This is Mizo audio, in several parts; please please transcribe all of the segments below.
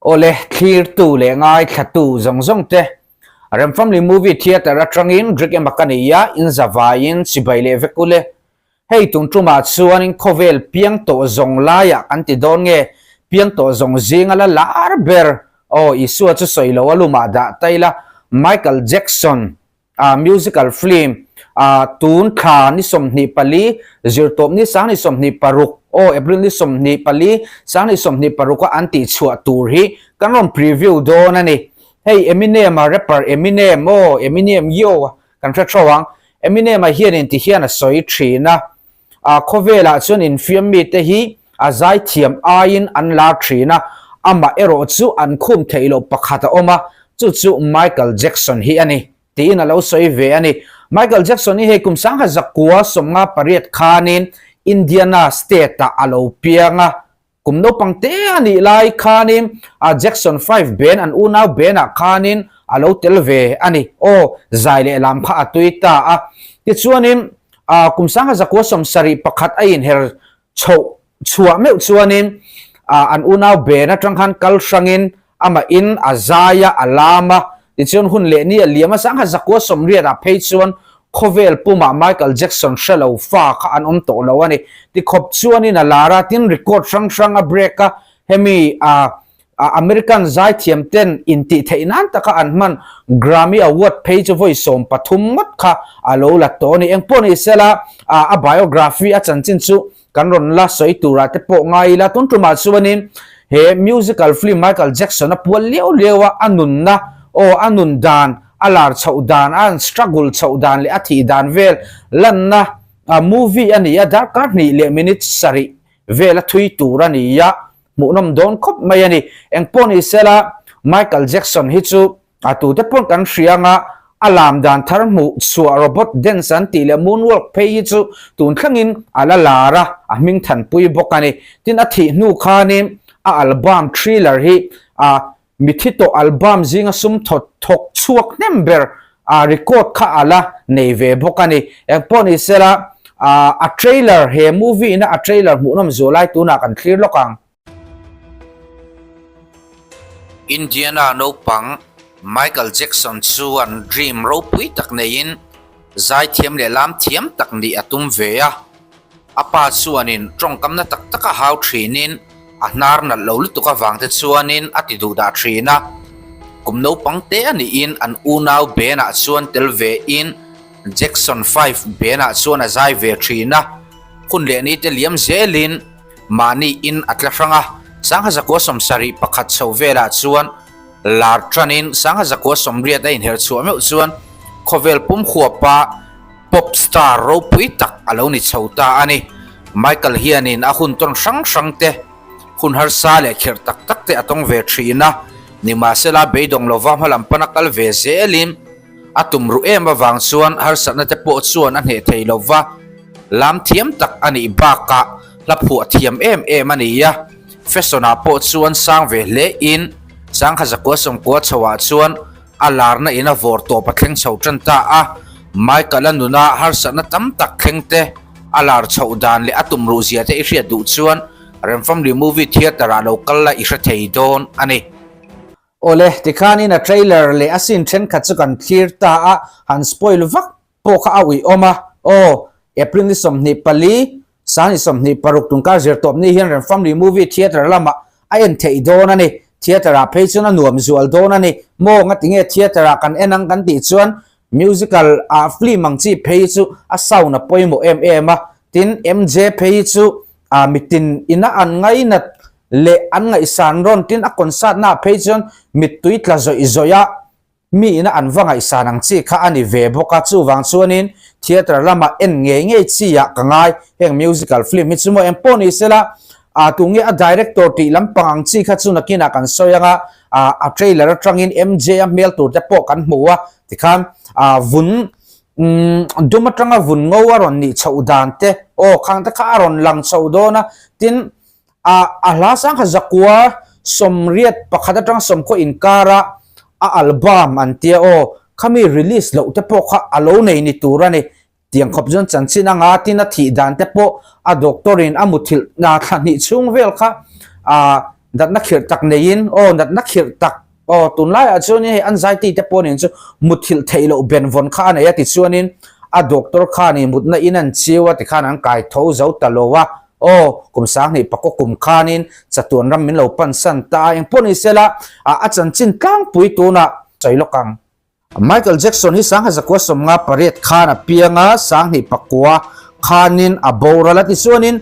Awle, thlirtu leh ngaithlatu zawng zawng te, Remfamily Movie Theatre atangin Rick ema ka nei a, in zavaiin chibai leh vek ule. Hei tun tumah chuanin khawvel piang tawh zawng laiah kan ti dawn nge, piang tawh zawng zinga la lar ber, aw Isua chu sawi lo a lumah dah ta ila, Michael Jackson a musical film a tun thla ni 24 zirtawp ni 2026 aw April ni 24 2026 a an tih chhuah tur hi kan rawn preview dawn a ni. Hei Eminem a rapper Eminem aw Eminem yo kan hre tho ang Eminem a hianin ti hian a sawi thin a a khawvelah chuan infiam mite hi a zaithiam aiin an lar thin a amah erawh chu an khum theih loh pakhat a awm a chu chu Michael Jackson hi a ni tiin a lo sawi ve a ni. Michael Jackson hi hei kum 1958 khanin Indiana state ah a lo piang a Kum naupang te a nih lai khanin a Jackson 5 band an unau band ah khanin a lo tel ve a ni. Aw, zai leh lam kha a tui ta a. Tichuanin a kum 1971 a inher chhoh chhuah meuh chuanin a an unau band atang khan kal hrangin amah in a zai a, a lam a. Tichuan hun leh ni a liam a, 1980 ah phei chuan Khawvel pumah Michael Jackson hre lo fa kha an awm tawh lo a ni. Tikhawp chuanin a lar a, tin record hrang hrang a break a, hemi a American zaithiam ten intih theih nan taka an hman Grammy Award phei chu vawi 13 ngawt kha a lo la tawh a ni. Engpawh ni sela a biography a chanchin chu kan rawn la sawi turah te pawh ngai ila. Tun tumah chuanin he musical film Michael Jackson a pual liau liau a, a nunna aw a nun dan, a lar chhoh dan, a struggle chhoh dan leh a thih dan vel lanna movie a ni a, darkar hnih leh minute sarih vel a thui tur a ni a, hmuhnawm dawn khawp mai a ni. Engpawh ni sela Michael Jackson hi chu A tute pawn kan hria anga a lam dan thar hmuh chhuah robot dance an tih leh moonwalk phei hi chu tun thlengin a la lar a, a hming thanpui bawk a ni. Tin a thih hnu khanin a album Thriller hi a mithi tawh album zinga sum thawt thawk chhuak hnem ber a record kha a la nei ve bawk a ni. Engpawh ni sela a trailer he movie ina a trailer hmuhnawm zual lai tunah kan thlir lawk ang. Indiana naupang Michael Jackson chuan dream ropui tak neiin zaithiam leh lam thiam tak nih a tum ve a. A pa chuanin tawngkamna tak taka hau thinin a hnar nalh lo lutuk avang te chuanin a ti duh dah thin a. Kum naupang te a nihin an unau Ben-ah chuan tel vein Jackson 5 Ben-ah chuan a zai ve thin a. Hun leh ni te liam zelin Mahni in a tla hrang a, 1971 chho velah chuan lar tanin 1980 a inher chhuah meuh chuan khawvel pum huapa pop star ropui tak a lo ni chho ta a ni. Michael hianin a hun tawn hrang hrang te, hun harsa leh kherh tak tak te a tawng ve thin a, nimahsela beidawng lova hmalam pana kal ve zelin a tum ruh em avang chuan harsatna te pawh chuan a hneh thei lova, Lam thiam tak a nih bakah hla phuah thiam em em a ni a, fashion ah pawh chuan sang ve hle in 1990 chho ah chuan a larna in a vawr tawp a thleng chho tan ta a, Michael a nuna harsatna tam tak thleng te a lar chhoh dan leh a tum ruh zia te i hriat duh chuan Remfamly Movie Theatre ah lo kal la i hre thei dawn a ni. Awle, tikhanin a trailer leh a scene thenkhat chu kan thlir ta a, han spoil vak pawh kha a uih awm a, aw, April ni 24, 26 tunkar zirtawp ni hian Remfamly Movie Theatre lamah a en theih dawn a ni. Theatre ah phei chuan a nuam zual dawn a ni. Maw nga tinge theatre ah kan en ang kan tih chuan musical ah film ang chi phei chu a sound a pawimawh em em a, tin MJ phei chu ah mitin ina an ngainat leh an ngaihsan rawn tin a concert na ah phei chuan mittui tla zawih zawih a Mi ina an va ngaihsan ang chi kha a ni ve bawk a, chuvang chuanin theatre lamah en ngei ngei chi ah ka ngai. Heng musical film hi chu maw eng pawh ni sela, ah tunge a director tih lampang ang chi kha chu nakinah kan sawi ang a, ah a trailer atangin MJ a hmel tur te pawh kan hmu a, tikhan ah vun umm dum atanga vun ngo a rawn nih chhoh dan te aw khang te kha a rawn lang chho dawn a, tin A a hla 1981 atang sawmkhaw inkara a album an tia aw, khami release loh te pawh kha a lo nei ni tur a ni. Tiang khawp chuan chanchin anga tin a thih dan te pawh a doctor in a muthilh thla hnih chhung vel kha a. Natna khirh tak neiin, aw natna khirh tak, aw tunlaiah chuanin hei an zaiti te pawh nen chu mutthilh theih loh benvawn kha a nei a tichuanin a doctor khanin mutna in an chiu a tikhan an kai tho zo ta lo a, aw kum sanghnih pakaw kum khanin chatuan ram min lo pansan ta a, engpawh ni sela a chanchin tlangpui tunah sawi lawk ang. Michael Jackson hi 1958 khan a piang a, 2009 khanin a boral a. Tichuanin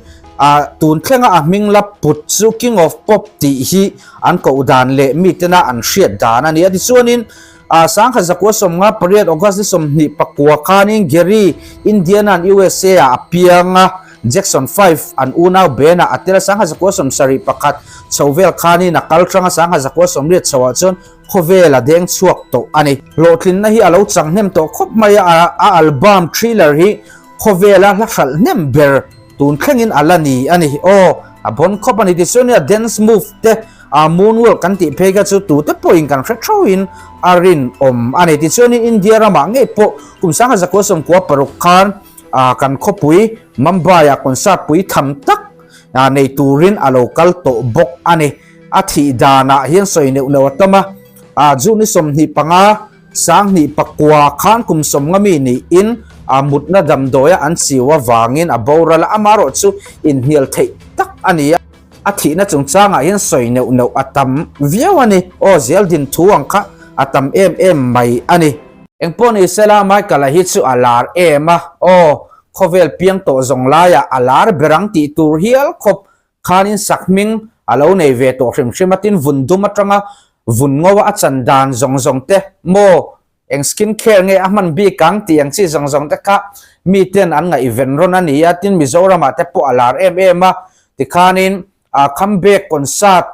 tun thlenga a hming la put chu King of Pop tih hi an koh dan leh mitena an hriat dan a ni a. Tichuanin 1958 August ni 29 khanin Gary, Indiana-an USA-ah a piang a, Jackson 5 an unau band-ah a tel a. 1971 chho vel khanin a kal hrang a, 1980 chhoah chuan Khawvel a deng chhuak tawh a ni. Hlawhtlinna hi a lo chang hnem tawh khawp mai a, a album Thriller hi khawvela hla hralh hnem ber tun thlengin a la ni a ni. Aw, a bawn khawp a ni. Tichuan a dance move te, a moonwalk kan tih phei kha chu tute pawhin kan hre theuhin a rinawm a ni. Tichuan India ramah ngei pawh kum 1996 khan kan khawpui Mumbai-ah concert pui tham tak nei turin a lo kal tawh bawk a ni. A thih danah hian sawi neuh neuh a tam a, a June ni 25, 2009 khan kum 50 mi niin a mutna damdawia an chiu avangin a boral a, amaherawh chu inhnial theih tak a ni a. A thihna chungchangah hian sawi neuh neuh a tam viau a ni. Aw zel din thu ang kha a tam em em mai a ni. Engpawh ni sela Michael-a hi chu a lar em a, aw khawvel piang tawh zawng laiah a lar ber ang tih tur hial khawp Khanin sakhming a lo nei ve tawh hrim hrim a, tin vun dum atanga vun ngo a chan dan zawng zawng te maw, eng skin care nge a hman bik ang tih ang chi zawng zawng te kha miten an ngaihven rawn a ni a, tin Mizoramah te pawh a lar em em a, tikhanin a comeback concert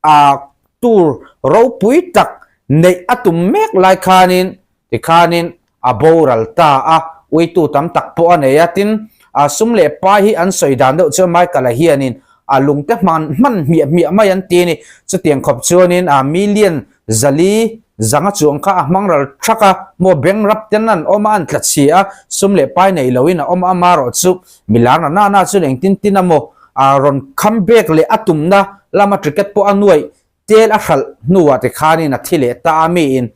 a tour ropui tak neih a tum mek lai khanin tikhanin a boral ta a, uitu tam tak pawh a nei a, tin a sum leh pai hi an sawi dan deuh chuan Michael-a hianin a lungte hman hman hmiah hmiah mai an ti a ni. Chutiang khawp chuanin a million zali zanga chuang kha a hmang ral thak a, maw bank rap ten an awm a, an tla chhi a, sum leh pai nei loin a awm a, amaherawh chu milar na na na chuan engtin tin a maw a rawn kham bek leh a tumna lama ticket pawh a nuaih Tel a hralh hnuah te khanin a thi leh ta a, miin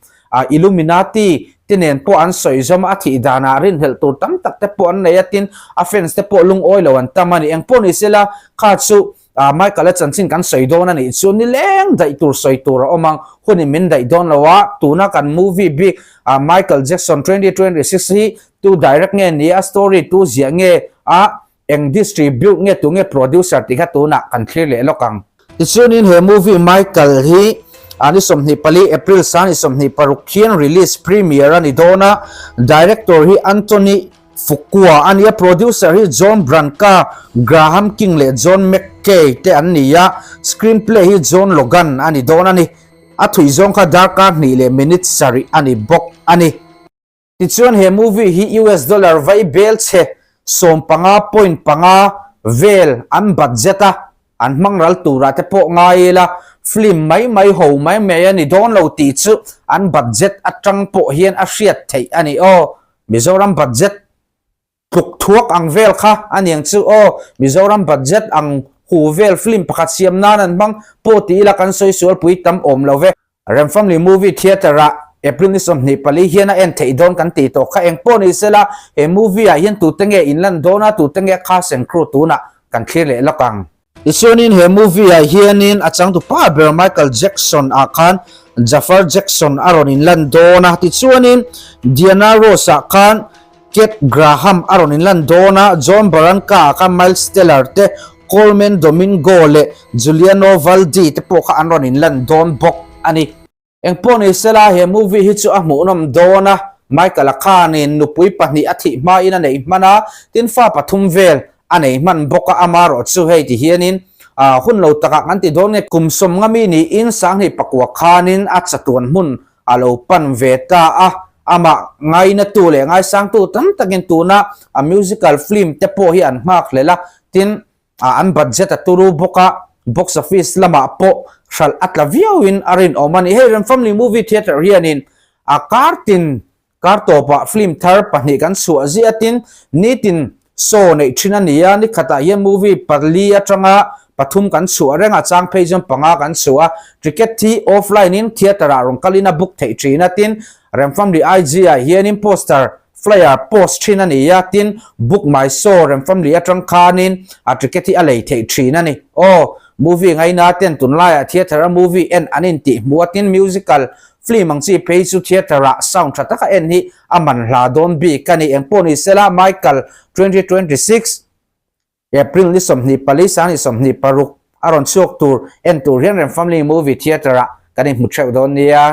Illuminati te nen pawh an sawi zawm a, a thih danah rinhlelh tur tam tak te pawh an nei a, tin a fans te pawh lungawi lo an tam a ni. Engpawh ni sela kha chu Michael-a chanchin kan sawi dawn a nih chu nileng daih tur sawi tur a awm ang, hunin min daih dawn lo a, tuna kan movie bik Michael Jackson 2026 hi tu direct nge ni a, story tu ziah nge a, Eng distribute nge tu nge producer tih kha tunah kan thlir leh lawk ang. Tichuanin he movie Michael hi a ni 24 April sang ni 26 khian release premiere a ni dawn a, director hi Anthony Fuqua a ni a, producer hi John Branca, Graham King leh John McKay te an ni a, screenplay hi John Logan a ni dawn a ni. A thui zawng kha darkar hnih leh minute sarih a ni bawk a ni. Tichuan he movie hi US dollar vai bel chhe 15.5 vel an budget a, an hmang ral turah te pawh ngai ila film mai mai ho mai mai a ni dawn lo tih chu an budget atang pawh hian a hriat theih a ni aw. Mizoram budget tluk thuak ang vel kha a niang chu aw. Mizoram budget ang hu vel film pakhat siam nan an hmang pawh ti ila kan sawi sual pui tam awm lo ve. Remfamily Movie Theatre ah April ni 24 hian a en theih dawn kan tih tawh kha eng pawh ni sela he movie ah hian tute nge in lan dawn a tute nge cast and crew tunah kan thlir leh lawk ang. Tichuanin he movie ah hianin a changtupa ber Michael Jackson ah khan Jaafar Jackson a rawn in lan dawn a, tichuanin Diana Ross ah khan Kat Graham a rawn inlan dawn a, John Barranca ah khan Miles Teller te, Colman Domingo leh Juliano Valdi te pawh kha an rawn inlan dawn bawk a ni. Engpawh ni sela he movie hi chu a hmuhnawm dawn a, Michael-a khanin nupui pahnih a thih hmain a neih hman a, tin fa pathum vel a nei hman bawk a, amaherawh chu hei ti hianin hun lo takah kan ti dawn nge kum 50 mi niin 2009 khanin a chatuan hmun a lo pan ve ta a, amah ngainatu leh ngaisangtu tam takin tuna a musical film te pawh hi an nghak hlel a, tin an budget a turu bawk a, box office lamah pawh hralh a tla viauin a rinawm a ni. Hei Remfamily Movie Theatre hianin a kar tin kar tawpah film thar pahnih kan chhuah ziah a, tin nitin show neih thin a ni a, nikhatah hian movie pali atanga Pathum kan chhuah reng a, chang phei chuan panga kan chhuah a. Ticket hi offline in theatre ah rawn kalin a book theih thin a, tin Remfamli IG ah hianin poster, flyer post thin a ni a, tin book my show Remfamli atang khanin a ticket hi a lei theih thin a ni. Aw, movie ngaina ten tunlaiah theatre a movie en an intih hmuh a, tin musical film ang chi phei chu theatre ah sound tha taka en hi a man hla dawn bik a ni. Engpawh ni sela Michael 2026. April ni 24 sang ni 26 a rawn chhuak tur en tur hian Remfamily Movie Theatre ah kan inhmu theuh dawn nia.